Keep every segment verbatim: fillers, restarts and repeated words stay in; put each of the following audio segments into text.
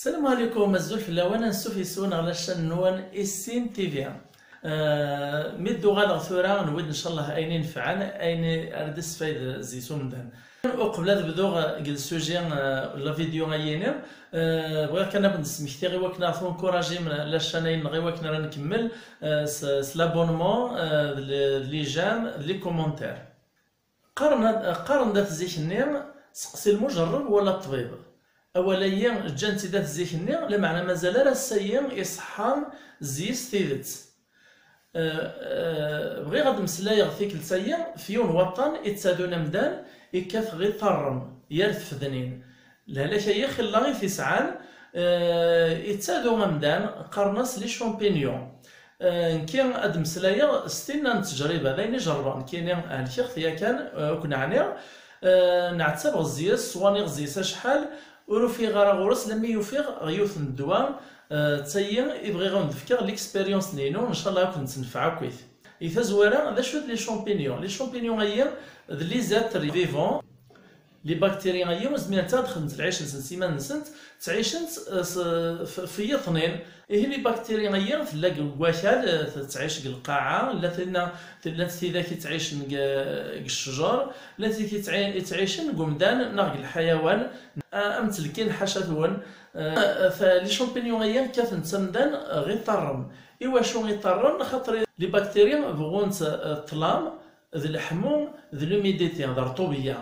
Salam ɛlikum, azul fell-awen, ansuf yes-wen ɣer la chaîne-nwen Issin T V. Eh, mi d-uɣaleɣ tura, newwi-d ncallah ayen inefɛen, ayen ara d-isfayed zzi-s umdan. Uqbel ad bduɣ deg le sujet, eh, la vidéo ayini, eh, bɣiɣ kan ad ken-d-smektiɣ i wakken ad tencouragim la chaîne-nneɣ i wakken ara nkemmel, eh, s, s l'abonnement, eh, d le, d les j'aime, d les commentaires. Qqaren-, qqaren-d at zik-nni: "Seqsi lmujerreb wala ṭṭbib." Awal-ayi ǧǧan-t-id at zik-nni, lameɛna mazal ar ass-ayi iṣeḥḥa zzi-s tidet. Eh, eh, bɣiɣ ad d-meslayeɣ tikkelt-ayi f yiwen waṭṭan ittadun amdan, ikkat ɣ iṭarren, yar tfednin. Lehlak-ayi xilla i t-isɛan, eh, ittadu amdan, qqaren-as les champignons. Eh, nekki ad d-meslayeɣ s tinna n ttejriba, d ayen i jerrbeɣ nekkini, helkeɣ-t yakan, eh, ur ken-ɛniɣ. Eh, nɛettab ɣezzi-s, ṣwaniɣ ɣezzi-s acḥal, ur ufiɣ ara ɣur-s, lemmi ufiɣ ɣer yiwet n ddwa, eh, d tayi i bɣiɣ ad wen-d-fkeɣ l'expérience-nni-inu, ncallah ad ken-tenfeɛ akkit. I tazwara, d acu d les champignons? Les champignons-ayi d les êtres vivants. Les bactéries-ayi ur zmirent ad xedment lɛic-nsent s iman-nsent, ttɛicent, eh, s, f, f yiḍnin. Ihi les bactéries-ayi tella deg wakal, eh, tettɛic deg lqaɛa, llant, llant tidak i ttɛicen deg, deg ccjer, llant tidak i ttɛi-, i ttɛicen deg umdan neɣ deg lḥayawan, eh, am ttelkin ḥaca-twen. Eh, f, les champignons-ayi kkaten d tamdan, eh, ɣ iṭarren. Iwacu iṭarren? Xaṭer les bactéries bɣunt, eh, ṭṭlam, d leḥmu, d l'humidité, d rṭubya.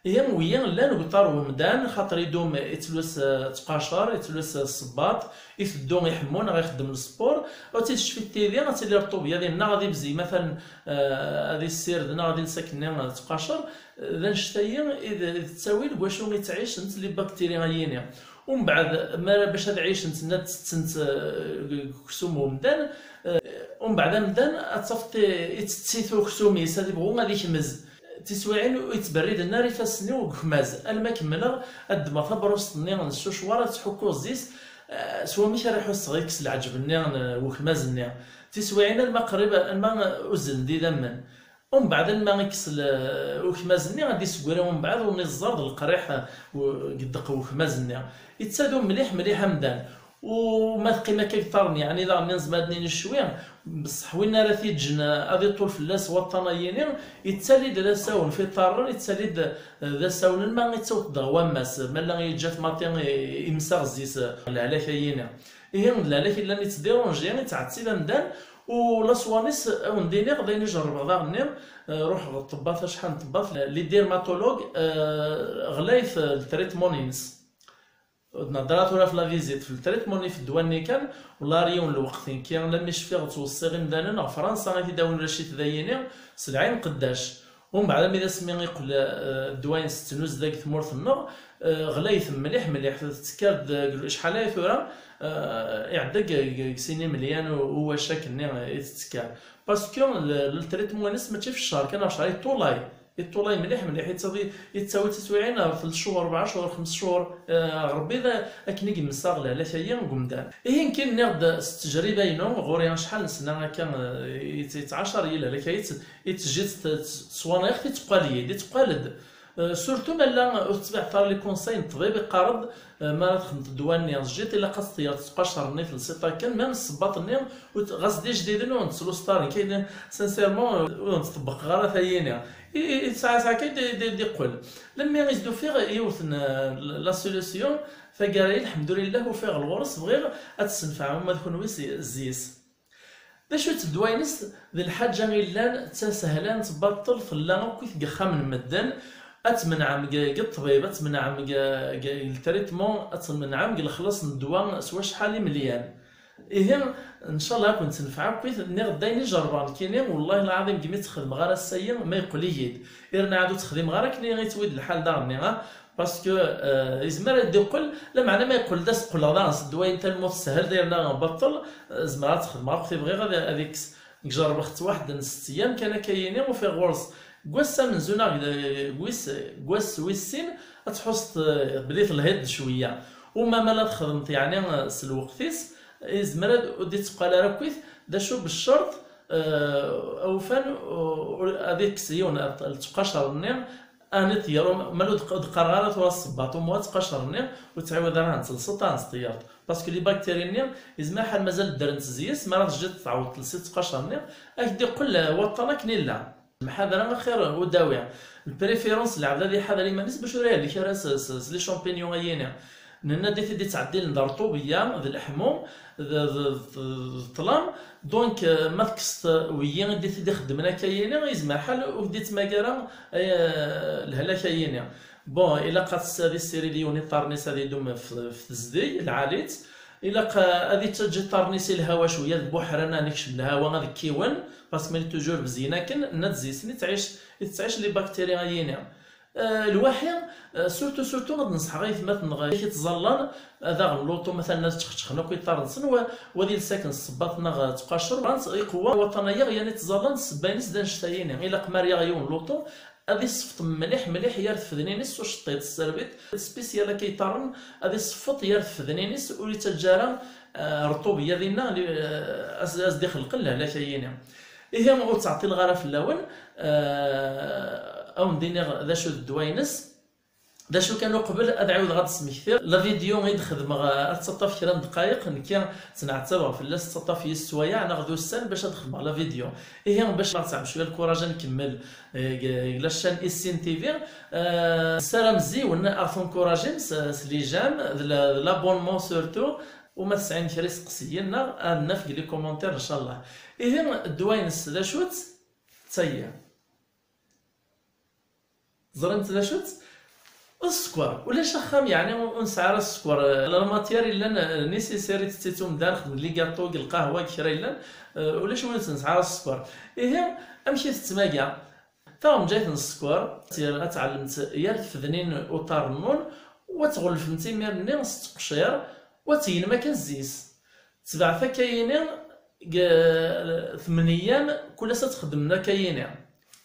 Ihi wiyi llan deg uṭar n umdan, xaṭer idum ittlus, eh, ttqacer, ittlus, eh, ssebbaṭ, iteddu iḥemmu neɣ ixeddem lespur, ur tt-id-tecfiḍ tidi, ad tili rṭubya dinna, ad ibzeg matalan, eh, ad issired neɣ ad ilsa akkenni, eh, ttqacer, eh, d annect-ayi i d, i d ttawil deg wacu i ttɛicent les bactéries-ayini. Umbeɛd, mi ara bac ad ɛicent, nna ttettent, eh, deg uksum n umdan, eh, umbeɛd amdan ad tafeḍ i-, ittett-it uksum-is, ad ibɣu ad ikmez. Tiswiɛin ur yettberriden ara ifassen-iw deg ukmaz. Alma kemmleɣ ad ddmeɣ tabṛust-nni n ccucwar, ad ttḥukkuɣ zzi-s, eh, s wamek ara ḥusseɣ ikkes leɛǧeb-nni n ukmaz-nni. Tiswiɛin alma qrib, alma uzzlen-d idammen. Umbeɛd alma ikkes l-, ukmaz-nni, ad d-iseggra umbeɛd uniẓẓar d leqriḥ, eh, u-, deg ddeq n ukmaz-nni. Ittadu mliḥ mliḥ amdan. U ma teqqim akka deg iṭarren, yeɛni daɣen nezmer ad nini ccwi, beṣṣeḥ win ara t-iǧǧen, eh, ad iṭul fell-as waṭṭan-ayini, ittali-d d asawen f iṭarren, ittali-d, eh, d asawen alma ittawet-d ɣer wammas, ma la yeǧǧa-t maṭi i-, imsaɣ zzi-s, eh, lehlak-ayini. Ihi d lehlak yellan ittdirunji, ittɛettib amdan, u laṣwan-is, ad wen-d-iniɣ, d ayen i jerrbeɣ daɣen-nni, eh, ruḥeɣ ɣer ṭṭebbat, acḥal n ṭṭebbat, les dermatologues, eh, ɣlayet, eh, ltritmun-ines. Ur d-nehder ara tura f la visite, f ltritmun-nni, f ddwa-nni kan, wala ar yiwen lweqt, nekki, lammi cfiɣ ttweṣṣiɣ imdanen, ɣer Fransa i t-id-awin racit dayini, s lɛin qeddac. Umbeɛd, armi d asmi iqqel, eh, ddwa-ines tettnuz deg tmurt-nneɣ, eh, ɣlayet mliḥ, mliḥ, tettekkar-d deg acḥal aya tura, eh, iɛedda deg, deg, deg sin imelyan u, u wacu akkenni i tettekkar. Parce que le, le traitement-ines mačči f ccher kan, ɣer ccher, yeṭṭulay. Yeṭṭulay mliḥ, mliḥ, yettawi, yettawi tiswiɛin ɣer telt cchur, rebɛa cchur, xems cchur, eh, ɣer bid akken i yemmeṣṣaɣ lehlak-ayi deg umdan. Ihi nekki nniɣ-d s ttejriba-inu, ɣur-i acḥal n sna akka, eh, yett-, yettɛacar yilel akka, yett-, yettejjit s, s, s ttwanɣiɣ-t, yetteqqal-iyi-d, yetteqqal-d. Eh, surtout ma llan ur tettbiɛeḍ ara les conseils n ṭṭbib, iqqar-d, eh, mi ara texdmeḍ ddwa-nni, tejjiḍ, ilaq ad teṭṭeyyreḍ ttqacer-nni, telsiḍ akken, même ssebbaḍ-nni, ur t-, ɣas d ijdiden ur nettluseḍ ara, nekk, sincèrement, ur n-ttṭebbiqeɣ ara tayini. I, i, i tesɛa, tesɛa kan d, d, d-iqqel. Lemmi i s-d-ufiɣ yiwet n, eh, la solution, taggara-yi, lḥemdulillah, ufiɣ lɣur-s, bɣiɣ ad tessenfɛem uma d kunwi s, zzi-s. D acu-tt ddwa-ines? D lḥaǧa i llan d tasehlant, baṭel, tella akkit deg ixxamen n medden. Ad tmenɛem deg, deg ṭṭbib, ad tmenɛem deg, deg, deg le traitement, ad tmenɛem deg lexlaṣ n ddwa s wacḥal imelyan. Ihi, ncallah ad ken-tenfeɛ akkit. Nniɣ-d d ayen i jerrbeɣ nekkini, wallahi lɛaḍim, deg mi tt-xedmeɣ ar ass-ayi, ma yeqqel-iyi-d. Irna ɛad ur tt-xdimeɣ ara akken i yettwid lḥal daɣen-nni, ah, parce que, euh, yezmer ad d-iqqel, lameɛna ma yeqqel-d as-qqleɣ daɣen s ddwa-in talmut teshel, d irna baṭel, euh, zemreɣ ad tt-xedmeɣ akk i bɣiɣ ad, ad ikkes. Nekk jerrbeɣ-tt waḥed n sett eyyam kan akka-yini, ufiɣ ɣur-s deg wass amenzu neɣ deg, deg wis, deg wass wis sin, ad tḥusseḍ, euh, belli telhiḍ-d cwiya. Uma ma la txedmeḍ, yeɛni, euh, s lweqt-is, yezmer ad ur d-itteqqal ara akkit, d acu, beccerṭ, euh, awfan, euh, ad ikkes yiwen n tqacert-nni, Ani ṭṭeyyar, ma ur d-qqareɣ ara tura ṣṣebbaṭ, au moins ttqacer-nni ur ttɛiwad ara ad tt-telseḍ, ad tt-ṭṭeyyreḍ. Parce que les bactéries-nni, yezmer ḥal mazal ddrent zzis, mi ara teǧǧiḍ tɛawed telsiḍ ttqacer-nni, ad k-d-iqqel waṭṭan akken illa. Mḥadra axir udawi. De préférence, lɛebd ad iḥader iman-is bac ur ihlek ara s, s, s les champignons ayini. Nenna-d i t-id-ittɛeddilen d rṭubeyya, d leḥmu, d, d, d, d ṭṭlam. Donc, euh, ma tekkseḍ wiyi i d-, i t-id-ixeddmen akka yini, yezmer ḥal ur k-d-ittmag ara, euh, lehlak ayini. Bon, ilaq ad tessadi ssiri d yiwen iṭarren-is ad idum f, f tezdeg, lɛali-tt. Ilaq, euh, ad ittaǧǧa iṭarren-is i lhawa cwiya, d buḥra neɣ nekcem lhawa ad kkiwen, parce que ma toujours bezyin akken, nenna-d zzis-nni tettɛic, i tettɛic les bactéries ayini. Euh, lwaḥi, euh, surtout, surtout ad nṣeḥ aytmaten-nneɣ i yettẓallan, ad aɣen luṭu, matalan ad ččexčexen akk iṭarren-nsen, wa, wa d iles akken ṣṣebbat neɣ ttqacer, iqewwa waṭṭan-agi, yani ttẓallan, ssebba-ines d annect-ayini. Ilaq mi ara yaɣ yiwen luṭu, ad iṣeffeḍ mliḥ, mliḥ yar tfednin-is s uceṭṭiḍ, s sserbit spécial akka iṭarren, ad iṣeffeḍ yar tfednin-is, ur ittaǧǧa ara, euh, rṭubeyya dinna, euh, as, as d-ixelqen lehlak-ayini. Ihi ur ttɛeṭṭileɣ ara fell-awen, euh, ad wen-d-iniɣ d acu d ddwa-ines. D acu kan, uqbel ad ɛiwdeɣ ad d-smektiɣ la vidéo i d-xedmeɣ, euh, ad tettaṭṭaf kra n ddqayeq, nekki ttneɛtabeɣ fell-as, tettaṭṭaf yis sswayeɛ neɣ d ussan bac ad xedmeɣ la vidéo. Ihi bac ad ɣ-tesɛem cwiya lkuraj ad nkemmel, euh, deg, deg la chaîne Issin T V, euh, nessaram ziwen ad ɣ-tenkurajim s, s les j'aime, d la, d l'abonnement surtout, u ma tesɛim kra iseqsiyen neɣ ad naf deg les commentaires, ncallah. Ihi ddwa-ines d acu-tt? D tagi. Teẓrimt d acu-tt? Sskeṛ. Ulac axxam, yeɛni, ur nesɛi ara sskeṛ. La matière yellan, euh, nécessaire i tettett umdan, xedmen les gâteaux, deg lqahwa, deg kra yellan, euh, ulac win ur nesɛi ara sskeṛ. Ihi, amek i tettmaga? Taɣenǧayt n sskeṛ, ad tɛellemt yar tfednin uṭar-nnun, u ad tɣelfemt imir-nni s ttqecir, u ad tegnem akken zzis. Tebɛet akka-yini deg tmenyam, kul ass ad txeddmem akka-yini.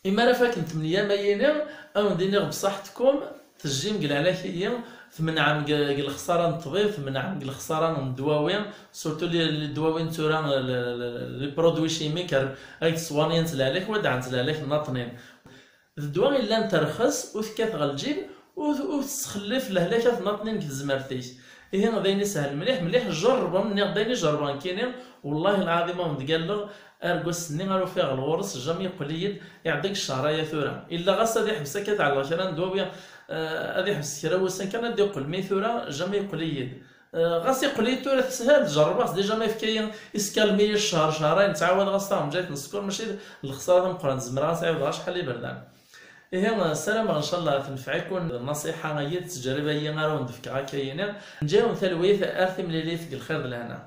Imi ara faken tmenyam ayini, ad wen-d-iniɣ bṣaḥetkum, tejjim deg lehlak-agi, tmenɛem deg, deg lexṣara n ṭṭbib, tmenɛem deg lexṣara n ddwawi, surtout les, les ddwawi n tura, les, les, les produits chimiques, ar, ay d-swaniyent lehlak, wa d-ɛent lehlak n naṭnin. D ddwa illan terxes, ur tekkat ɣer lǧib, ur, ur tettxellif lehlak ad tnaṭnin deg tezmert-ik. Ihi d ayen isehlen mliḥ, mliḥ, jerrbem, nniɣ-d ayen ijerrbeɣ nekkini, wellah lɛaḍim ad wen-d-galleɣ, argaz-nni ara ufiɣ ɣer ɣur-s, jamais yeqqel-iyi-d, iɛedda deg ccehra-ya tura. Illa ɣas ad iḥbes akka ad ɛelleɣ kra n ddwawi, eh, ad iḥbes kra wussan kan ad d-iqqel, mi tura jamais yeqqel-iyi-d. Eh, ɣas iqqel-iyi tura teshel, jerrbeɣ-tt déjà, ma yefka-yi, iskalmi-yi ccher, cehrayen, ttɛawadeɣ-as taɣenǧayt n sskeṛ, mačči d lexṣara tameqqrant, zemreɣ ad s-ɛiwdeɣ acḥal iberdan. Ihi, eh, ssarameɣ, ncallah, tenfeɛ-iken nnṣiḥa-agi d ttejriba-agi ara wen-d-fkeɣ akka-yini. Nǧa-wen talwit, ar timlilit deg lxir d lehna.